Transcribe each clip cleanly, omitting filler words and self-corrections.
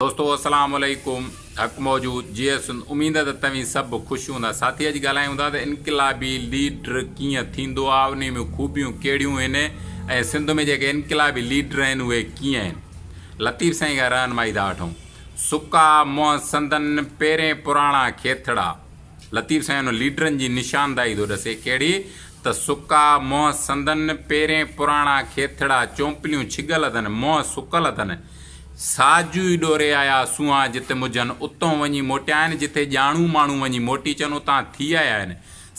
دوستو اسلام عليڪم حق موجود جيئي سنڌ اميد ته توهين سڀ خوش هوندا ساٿي اڄ ڳالهايون ٿا ته انقلابي ليڊر ڪيئن ٿيندو آ انهي ۾ خوبيون ڪهڙيون هن ۽ سنڌ ۾ جيڪي انقلابي ليڊر آهن اهي ڪيئن آهن لطيف سائين کان رهنمائي ٿا وٺون سڪا منهن سندن پيرين پراڻا کيٿڙا لطيف سائين انهن ليڊرن جي نشانداهي ٿو ڏسي ڪهڙي ته سڪا منهن سندن پيرين پراڻا کيٿڙا چونپليون ڇڳل اٿن منهن سڪل اٿن ساجوئي ڏوري آيا سونهان جت مجهن اتئون وڃي موٽيا آهن جتي ڄاڻو ماڻهو وڃي موٽي اچن اتان ٿي آيا آهن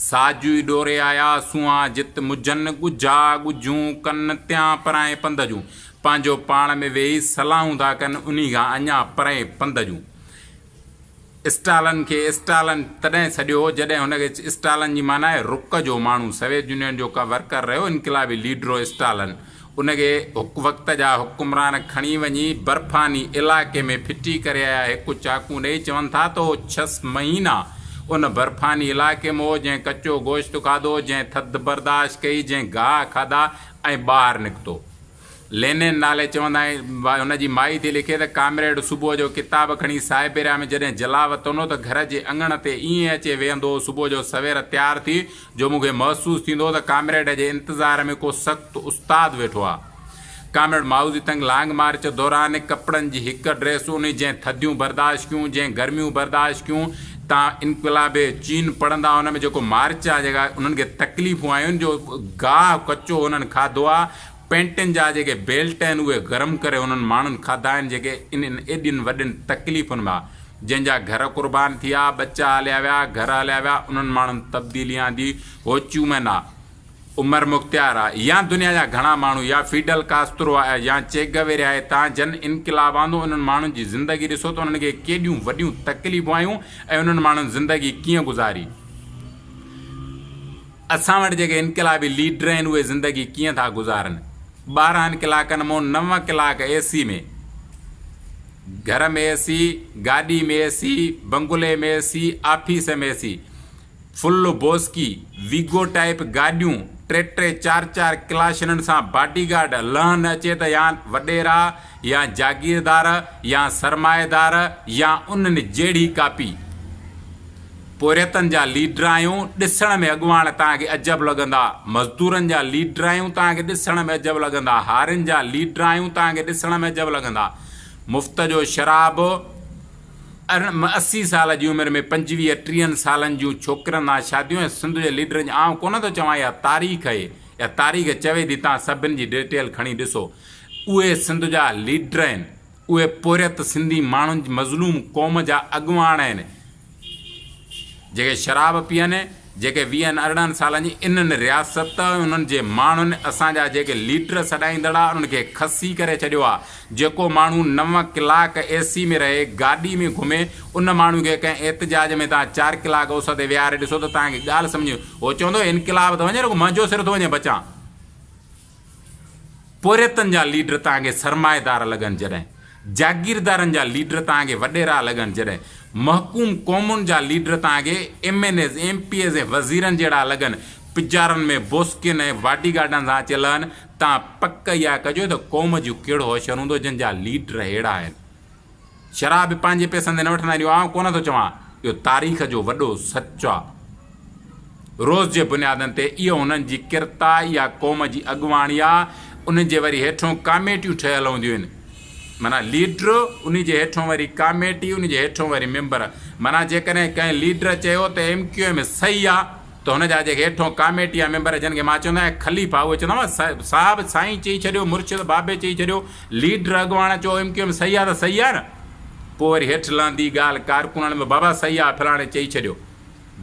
ساجوئي ڏوري آيا سونهان جت مجهن ڳجها ڳجهون ڪن تيان پرائين پنڌ جون پنهنجو پاڻ ۾ ويهي صلاحون ٿا ڪن انهي کان اڃا پرئين پنڌ جون. اسٽالن کي اسٽالن تڏهن سڏيو هو جڏهن هن کي اسٽالن جي معنيٰ آهي رڪ جو ماڻهو سويت يونين جو ڪا ورڪر رهيو انقلابي ليڊر هو اسٽالن ان کي وقت جا حڪمران کڻي وڃي برفاني علائقي ۾ ڦٽي ڪري آيا هڪ چاقون ڏئي چون ٿا ته هو ڇهه مهينا ان برفاني علائقي ۾ هو جنهن ڪچو گوشت کاڌو جنهن ٿڌ برداشت ڪئي جنهن گاهه کاڌا ۽ ٻاهر نڪتو. لينين نالي چوندا آهن. هن جي مائي ٿي لکي ته ڪامريڊ صبح جو ڪتاب کڻي سائبيريا ۾ جڏهن جلاوطن هو ته گهر جي اڱڻ تي ائين اچي ويهندو هو صبح جو سوير تيار ٿي جو مون کي محسوس ٿيندو هو ته ڪامريڊ جي انتظار ۾ ڪو سخت استاد ويٺو آهي. ڪامريڊ مائوزي تنگ لانگ مارچ دوران ڪپڙن جي هڪ ڊريس انهي جنهن ٿڌيون برداشت ڪيون جنهن گرميون برداشت ڪيون تان انقلاب چين پڙهندا ان ۾ جيڪو مارچ آهي جيڪا انهن کي تڪليفون آيون جو گاهه ڪچو انهن کاڌو آهي پينٽن جا جيڪي بيلٽ آهن اهي گرم ڪري انهن ماڻهن کاڌا آهن جيڪي انهن ايڏين وڏين تڪليفن مان جنهن جا گهر قربان ٿيا، ٻچا هليا ويا، گهر هليا ويا، انهن ماڻهن تبديلي آندي، هوچيومن آ، عمر مختيار آ يا دنيا جا گهڻا ماڻهو يا فيڊل ڪاسترو آ يا چيگويريا آهي تان جن انقلاب آندو انهن ماڻهن جي زندگي ڏسو ته انهن کي ڪيڏيون وڏيون تڪليفون آيون ۽ انهن ماڻهن زندگي ڪيئن گذاري. اسان وٽ جيڪي انقلابي ليڊر آهن اهي زندگي ڪيئن ٿا گذارن؟ 12 ڪلاڪن مون نو ڪلاڪ اي سي ۾، گهر ۾ اي سي، گاڏي ۾ اي سي، بنگلي ۾ اي سي، آفيس ۾ اي سي، فل بوسڪي، ويگو ٽائيپ گاڏيون، ٽي ٽي چار چار ڪلاشنن سان باڊي گارڊ، لهن اچي ته يا وڏيرا يا جاگيردار يا سرمائيدار يا انهن جهڙي ڪاپي. پورهيتن جا ليڊر آهيون، ڏسڻ ۾ اڳواڻ توهان کي عجب لڳندا، مزدورن جا ليڊر آهيون توهان کي ڏسڻ ۾ عجب لڳندا، هارين جا ليڊر آهيون توهان کي ڏسڻ ۾ عجب لڳندا. مفت جو شراب 80 سال جي عمر ۾ 25 ٽيهن سالن جون ڇوڪرين سان شاديون ۽ سنڌ جي ليڊرن جي آئون ڪونه ٿو چوان اها تاريخ اهي اها تاريخ چوي ٿي توهان سڀن جي ڊيٽيل کڻي ڏسو اهي سنڌ جا ليڊر آهن اهي پورهيت سنڌي ماڻهن جي مظلوم قوم جا اڳواڻ آهن، جيڪي شراب پيئن، جيڪي ويهن ارڙهن سالن جي انهن رياست ۽ انهن جي ماڻهن اسان جا جيڪي ليڊر سڏائيندڙ آ انهن کي خسي ڪري ڇڏيو آ، جيڪو ماڻهو نو ڪلاڪ اي سي ۾ رهي، گاڏي ۾ گهمي، ان ماڻهو کي ڪنهن احتجاج ۾ توهان چار ڪلاڪ اس تي ويهاري ڏسو ته توهان کي ڳالهه سمجهه هو چوندو انقلاب ته وڃي رڳو منهنجو سر ٿو وڃي بچان. پورهيتن جا ليڊر توهان کي سرمائيدار لڳن جڏهن، جاگيردارن جا ليڊر توهان کي وڏيرا لڳن جڏهن، محڪوم قومن جا ليڊر توهان کي M N As, M P As ۽ وزيرن جهڙا لڳن، پجارن ۾ بوسڪين ۽ باڊي گارڊن سان اچي لهن، توهان پڪ اها ڪجو ته قوم جو ڪهڙو حشر هوندو جن جا ليڊر اهڙا آهن. شراب به پنهنجي پئسن تي نه وٺندا آهن اهو آئون ڪونه ٿو چوان اهو تاريخ جو وڏو سچ آ. روز جي بنيادن تي اهو هنن جي ڪرت آ اها قوم جي اڳواڻي آ انهن جي وري هيٺون ڪاميٽيون ٺهيل هونديون آهن معنيٰ ليڊر انهي جي هيٺون وري ڪاميٽي انهي جي هيٺون وري ميمبر معنيٰ جيڪڏهن ڪنهن ليڊر چيو ته ايم ڪيو ايم صحيح آ ته هن جا جيڪي هيٺون ڪاميٽي جا ميمبر جن کي مان چوندو آهيان خليفا اهي چوندا هئا صاحب سائين چئي ڇڏيو مرشد بابي چئي ڇڏيو ليڊر اڳواڻ چيو ايم ڪيو ايم صحيح آ ته صحيح آ نه پوء وري هيٺ لهندي ڳالهه ڪارڪنن ۾ بابا صحيح آ فلاڻي چئي ڇڏيو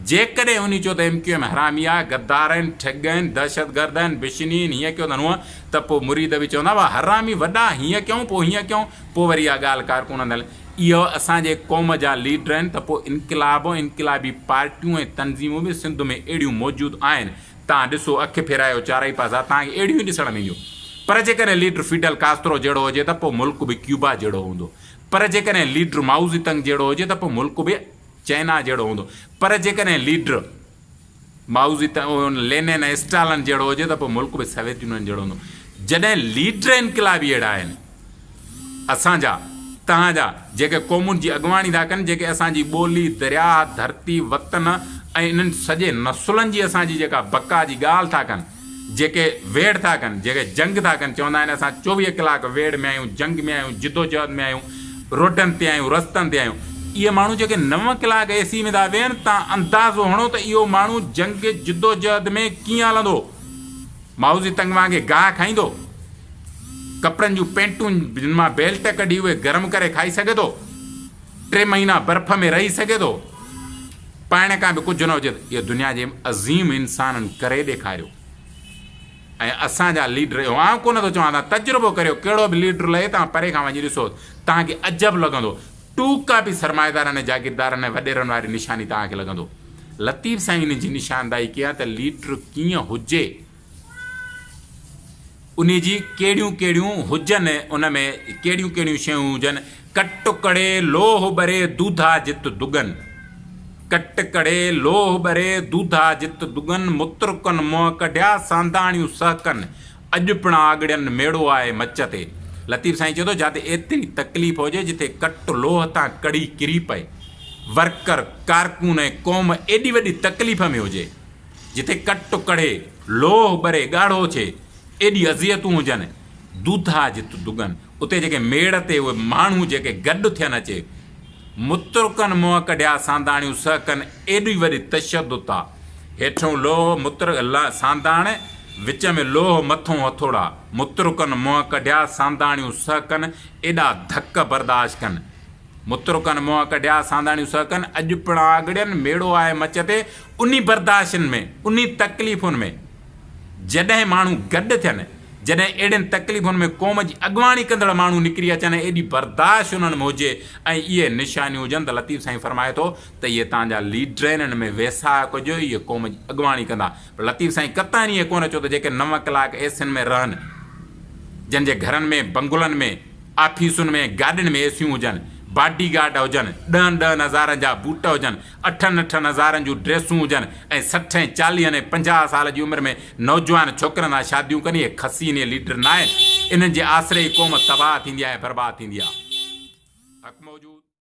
جيڪڏهن انهي چيو ته ايم ڪيو ايم حرامي آ غدار آهن ٺڳ آهن دهشتگرد آهن بشني آهن هيئن ڪيو اٿن هونئن ته پوء مريد به چوندا بابا حرامي وڏا هيئن ڪيون پوء هيئن ڪيون پوء وري اها ڳالهه ڪارڪنن تائين اهو اسان جي قوم جا ليڊر آهن ته پوء انقلاب ۽ انقلابي پارٽيون ۽ تنظيمون به سنڌ ۾ اهڙيون موجود آهن. توهان ڏسو اک ڦيرايو چارئي پاسا توهان کي اهڙيون ئي ڏسڻ ۾ اينديون. پر جيڪڏهن ليڊر فيڊل ڪاسترو جهڙو هجي ته پوء ملڪ به ڪيوبا جهڙو هوندو. پر جيڪڏهن ليڊر مائوزي تنگ جهڙو هجي ته پوء ملڪ به چائنا جهڙو هوندو. پر جيڪڏهن ليڊر مائوزي تنگ، لينن ۽ اسٽالن جهڙو هجي ته پوء ملڪ به سويت يونين جهڙو هوندو. جڏهن ليڊر انقلابي اهڙا آهن اسان جا. توهان جا جيڪي قومن جي اڳواڻي ٿا ڪن، جيڪي اسان جي ٻولي، درياهه، ڌرتي، وطن ۽ انهن سڄي نسلن جي اسان جي جيڪا بقا جي ڳالهه ٿا ڪن، جيڪي ويڙهه ٿا ڪن، جيڪي جنگ ٿا ڪن، چوندا آهن اسان 24 ڪلاڪ ويڙهه ۾ آهيون، جنگ ۾ آهيون، جدوجهد ۾ آهيون، روڊن تي آهيون، رستن تي آهيون. اهي ماڻهو جيڪي 9 ڪلاڪ اي سي ۾ ٿا ويهن، توهان اندازو هڻو ته اهو ماڻهو جنگ جدوجهد ۾ ڪيئن هلندو؟ مائوزي تنگ وانگي گاهه کائيندو؟ ڪپڙن جون پينٽون جن مان بيلٽ ڪڍي اهي گرم ڪري کائي سگهي ٿو؟ ٽي مهينا برف ۾ رهي سگهي ٿو؟ پائڻ کان به ڪجهه نه هجي ته اهو دنيا جي عظيم انسانن ڪري ڏيکاريو ۽ اسان جا ليڊر اهو آئون ڪونه ٿو چوان توهان تجربو ڪريو ڪهڙو به ليڊر لهي توهان پري کان وڃي ڏسو توهان کي عجب لڳندو ٽوڪا به سرمائيدارن ۽ جاگيردارن ۽ وڏيرن واري نشاني توهان کي لڳندو لطيف سائين انهن جي نشانداهي ڪئي آهي ته ليڊر ڪيئن هجي انهي جي ڪهڙيون ڪهڙيون هجن ان ۾ ڪهڙيون ڪهڙيون شيون هجن ڪٽ ڪڙي لوهه ٻري دوڌا جت دڳن ڪٽ ڪڙي لوهه ٻري دوڌا جت دڳن مترڪن منهن ڪڍيا سانداڻيون سهڪن اڄ پڻ آڳڙين ميڙو آهي مچ تي لطيف سائين چئي ٿو جاتي ايتري تڪليف هجي جتي ڪٽ لوهه تان ڪڙي ڪري پئي ورڪر ڪارڪون ۽ قوم ايڏي وڏي تڪليف ۾ هجي جتي ڪٽ ڪڙهي، لوهه ٻري ڳاڙهو ٿئي، ايڏي اذيتون هجن، دوڌا جت دڳن، اتي جيڪي ميڙ تي اهي ماڻهو جيڪي گڏ ٿين اچي، مترڪن منهن ڪڍيا سانداڻيون سهڪن، ايڏي وڏي تشدد آ. هيٺئون لوهه متر سانداڻ، وچ ۾ لوهه مٿئون هٿوڙا، مترڪن منهن ڪڍيا سانداڻيون سهڪن، ايڏا ڌڪ برداشت ڪن. مترڪن منهن ڪڍيا، سانداڻيون سهڪن، اڄ پڻ آڳڙين، ميڙو آهي مچ تي، انهي برداشن ۾، انهي تڪليفن ۾، جڏهن ماڻهو گڏ ٿين، جڏهن اهڙين تڪليفن ۾ قوم جي اڳواڻي ڪندڙ ماڻهو نڪري اچن ۽ ايڏي برداشت انهن ۾ هجي ۽ اهي نشانيون هجن ته لطيف سائين فرمائي ٿو ته اهي توهان جا ليڊر آهن، انهن ۾ ويساهه ڪجو، اهي قوم جي اڳواڻي ڪندا. پر لطيف سائين قطعاً ائين ڪونه چيو ته جيڪي 9 ڪلاڪ ايسين ۾ رهن، جن جي گهرن ۾، بنگلن ۾، آفيسن ۾ گاڏين ۾ ايسيون هجن، باڊي گارڊ هجن، ڏهن ڏهن هزارن جا بوٽ هجن، اٺن اٺن هزارن جون ڊريسون هجن ۽ 60 ۽ چاليهن ۽ 50 سال جي عمر ۾ نوجوان ڇوڪرن سان شاديون ڪن اهي خسين اهي ليڊر ناهن انهن جي آسري ئي قوم تباهه ٿيندي آهي برباد ٿيندي آهي. حق موجود.